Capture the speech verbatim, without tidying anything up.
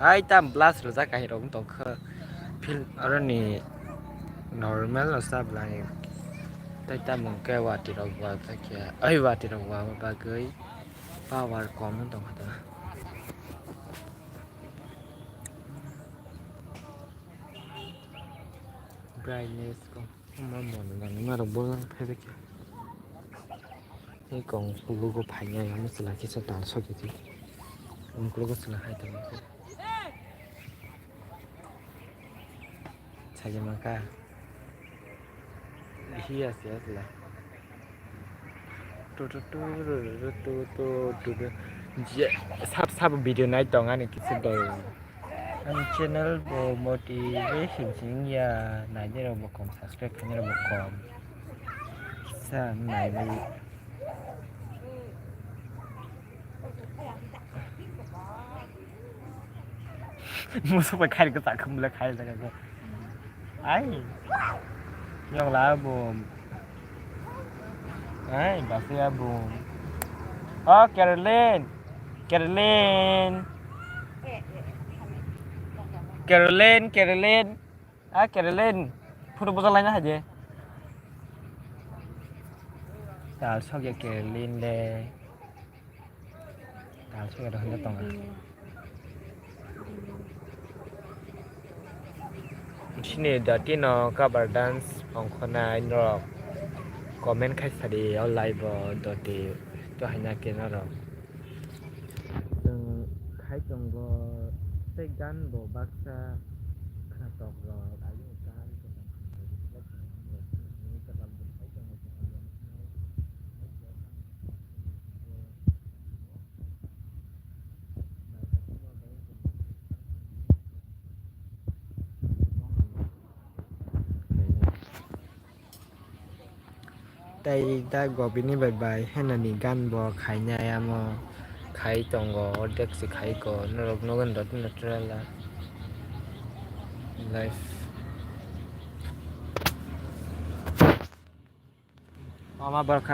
Ai tam blast rwjak kahirok wng tongkha. Film aroni normal no sa blai. Tai tam wngkhe watwi rok wa ta khe. Ai watwi rok wa bagwi power kom wng tongkha ta. Brightness kom. Omo moni nangma rok bo phai khe. Tei kong kulugo phainai omo chwla kisa tal sokidi. Omo kulugo chwla hai tongkha. Saje maka. Hiya siya sila. Tu tu tu ru ru tu tu tu tu. Je, sab sab video nai tong ani kisi doi. Ani channel bo motivation sing ya, nai de rok bo kom, subscribe khainai rok bo kom. Sa nai bai. Musu bai khai ko tak khum le khai jaga ko. Ai. Yong la bum. Ai, basi ya bum. Oh, Caroline. Caroline. Caroline, Caroline. Ah, Caroline. Photo bujak laina hai je. Tal sok ya Caroline le. Tal sok ya ro hwnwi tongo. Chini dati no cover dance ongkhonai norok comment khai sadi o live o dati to haina ke norok. Chwng khai tongo tei gan bo baksa khnatok rok ayuk gan. Tei da gobini bai bai henani gan bo khainai amo khai tongo, ordek se khai ko, norok nugwi rw natural life. Mama borok kha